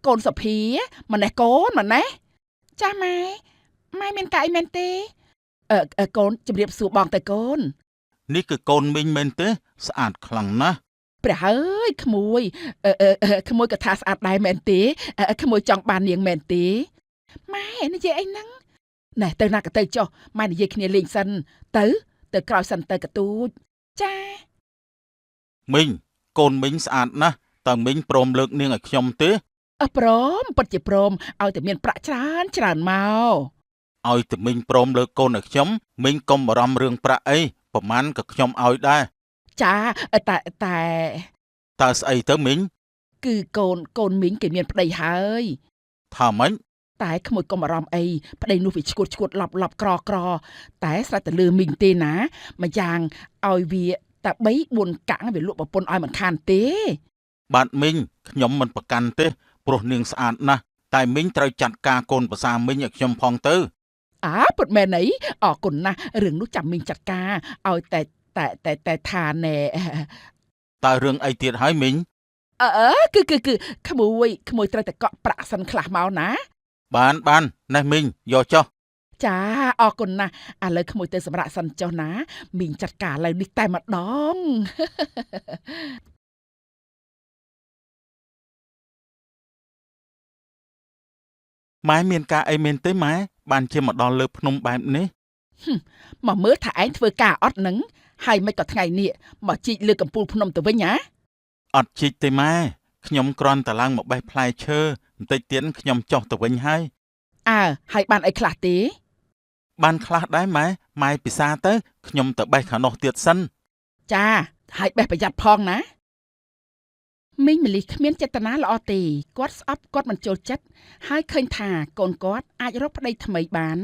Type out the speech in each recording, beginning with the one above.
កូនសុភាម្នេះកូនម្នេះចាស់ម៉ែម៉ែមានការអីមែនទេអឺអឺកូនជម្រាបសួរបងទៅកូន នេះគឺកូនមីងមែនទេ ស្អាតខ្លាំងណាស់ ព្រះហើយក្មួយអឺអឺអឺក្មួយក៏ថាស្អាតដែរមែនទេអឺក្មួយចង់បាននាងមែនទេម៉ែនិយាយអីហ្នឹងណែទៅណាក៏ទៅចុះម៉ែនិយាយគ្នាលេងសិនទៅទៅក្រោយសិនទៅកទូចចា មីងកូនមីងស្អាតណាស់តើមីងព្រមលើកនាងឲ្យខ្ញុំទេ អើព្រមពិតជាព្រមឲ្យតែមានប្រាក់ច្រើនច្រើនមក ឲ្យតែមីងព្រមលើកកូនឲ្យខ្ញុំមីងកុំបារម្ភរឿងប្រាក់អីប្រហែលក៏ខ្ញុំឲ្យដែរ ចាតែតែ តើស្អីទៅមីង គឺកូនកូនមីងគេមានប្តីហើយ ថាម៉េច តែក្មួយកុំបារម្ភអីប្តីនោះវាឈួតឈួតឡប់ឡប់ក្រក្រតែស្រេចតែលើមីងទេណាម្យ៉ាងឲ្យវាតែ3 4កាំងវាលក់ប្រពន្ធឲ្យមិនខានទេ បាទមីងខ្ញុំមិនប្រកាន់ទេព្រោះនាងស្អាតណាស់តែមីងត្រូវចាត់ការកូនប្រសាមីងឲ្យខ្ញុំផងទៅ អើពុតមែនអីអរគុណណាស់រឿងនោះចាំមីងចាត់ការឲ្យតែតែតែតែថាណែ តើរឿងអីទៀតហើយមីង អើអើគឺគឺគឺក្មួយក្មួយត្រូវតែកក់ប្រាក់សិនខ្លះមកណា បានបានណេះមីងយកចុះ ចាអរគុណណាស់ឥឡូវក្មួយទៅសម្រាប់សិនចុះណាមីងចាត់ការឥឡូវនេះតែម្ដង ម៉ែមានការអីមែនទេម៉ែបានជាមកដល់លើភ្នំបែបនេះ មកមើលថាឯងធ្វើការអត់នឹងហើយមិនក៏ថ្ងៃនេះមកជីកលើកំពូលភ្នំទៅវិញណា អត់ជីកទេម៉ែខ្ញុំគ្រាន់តែឡើងមកបេះផ្លែឈើបន្តិចទៀតខ្ញុំចុះទៅវិញហើយ អើហើយបានអីខ្លះទេ បានខ្លះដែរម៉ែម៉ែពិសាទៅខ្ញុំទៅបេះខាងនោះទៀតសិន ចាហើយបេះប្រយ័ត្នផងណាមីងមលិះគ្មានចេតនាល្អទេគាត់ស្អប់គាត់មិនចូលចិត្តហើយឃើញថាកូនគាត់អាចរកប្តីថ្មីបាន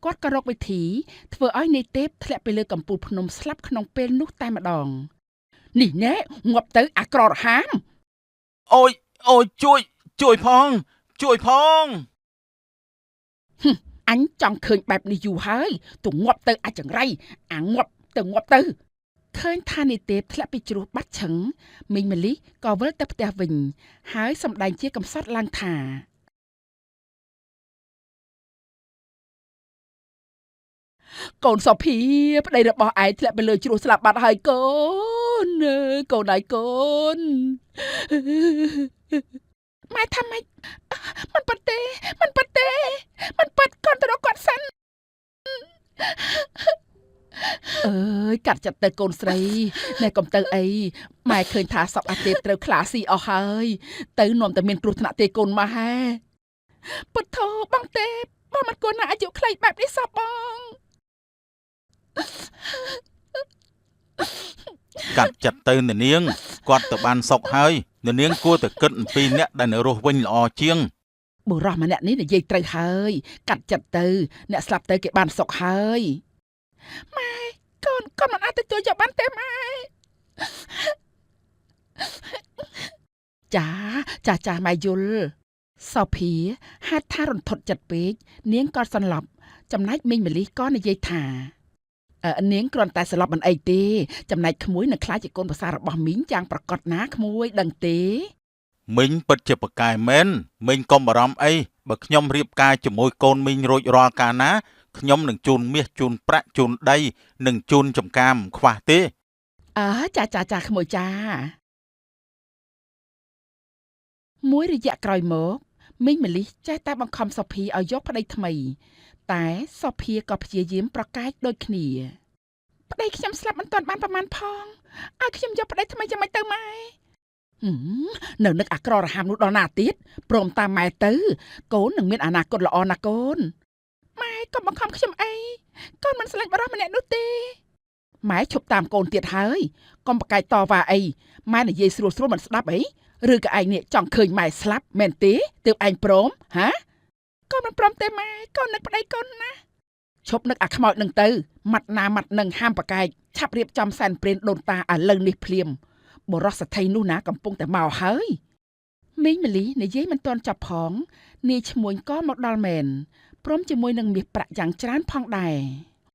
គាត់ក៏រកវិធីធ្វើឲ្យនាយទេពធ្លាក់ពីលើកំពូលភ្នំស្លាប់ក្នុងពេលនោះតែម្ដងនេះណែងាប់ទៅអាក្ររហាម អូយអូយជួយជួយផង ជួយផង អញចង់ឃើញបែបនេះយូរហើយទៅងាប់ទៅអាចង្រៃអាងាប់ទៅងាប់ទៅឃើញថានិទេពធ្លាក់ពីជ្រោះបាត់ឈឹងមីងមលិះក៏វិលទៅផ្ទះវិញ ហើយសម្ដែងជាកំសត់ឡើងថាកូនសុភាប្តីរបស់ឯងធ្លាក់ไปលើជ្រោះស្លាប់បាត់ហើយកូនអើយកូនហើយកូនម៉ែថាម៉េចមិនប៉ិតទេមិនប៉ិតទេមិនប៉ិតកូនទៅរកគាត់សិន អើយកាត់ចិត្តទៅកូនស្រីណែកុំទៅអីម៉ែឃើញថាសពអាទេពត្រូវខ្លាស៊ីអស់ហើយទៅនាំតែមានគ្រោះថ្នាក់ទេកូនម៉ែពុទ្ធោបងទេពបងមិនគួរណាអាយុខ្លីបែបនេះសោះបង កាត់ចិត្តទៅអ្នកនាងគាត់ទៅបានសុកហើយអ្នកនាងគួរតែគិតអំពីអ្នកដែលនៅរស់វិញល្អជាង បុរសម្នាក់នេះនិយាយត្រូវហើយកាត់ចិត្តទៅអ្នកស្លាប់ទៅគេបានសុខហើយម៉ែកូនកូនមិនអាចទទួលយកបានទេម៉ែចាចាចាម៉ែយល់សោភាហេតុថារន្ធត់ចិត្តពេកនាងក៏សន្លប់ចំណែកមីងមលិះក៏និយាយថាអឺនាងគ្រាន់តែសន្លប់មិនអីទេចំណែកក្មួយនឹងខ្លាចជាកូនប្រសាររបស់មីងយ៉ាងប្រកបណាក្មួយដឹងទេ មីងពិតជាប្រកែមែនមីងកុំបារម្ភអីបើខ្ញុំរៀបការជាមួយកូនមីងរួចរាល់កាលណាខ្ញុំនឹងជូនមាសជូនប្រាក់ជូនដីនិងជូនចំការមិនខ្វះទេ អើចាចាចាក្មួយចាមួយរយៈក្រោយមកមីងមលិះចេះតែបង្ខំសុភីឲ្យយកប្តីថ្មី តែសុភាក៏ព្យាយាមប្រកែកដូចគ្នាប្តីខ្ញុំស្លាប់មិនទាន់បានប្រមាណផងឲ្យខ្ញុំយកប្តីថ្មីយ៉ាងម៉េចទៅម៉ែហឹមនៅនឹកអាក្ររហាមនោះដល់ណាទៀតព្រមតាមម៉ែទៅ កូននឹងមានអនាគតល្អណាស់កូនម៉ែកុំបង្ខំខ្ញុំអីកូនមិនស្រឡាញ់បរិសម្នាក់នោះទេម៉ែឈប់តាមកូនទៀតហើយកុំប្រកែកតវ៉ាអីម៉ែនិយាយស្រួលស្រួលមិនស្ដាប់អីឬក៏ឯងនេះចង់ឃើញម៉ែស្លាប់មែនទេទើបឯងព្រមហាកូនមិនព្រមទេម៉ែកូននឹកប្តីកូនណាឈប់នឹកអាខ្មោចនឹងទៅម៉ាត់ណាម៉ាត់នឹងហាមប្រកែកឆាប់រៀបចំសែនព្រេនដូនតាឥឡូវនេះភ្លាមបុរសសទ្ធិនោះណាកំពុងតែមកហើយមីងមលីនិយាយមិនទាន់ចប់ផងនាយឈ្មួញក៏មកដល់មែនព្រមជាមួយនឹងមាសប្រាក់យ៉ាងច្រើនផងដែរ។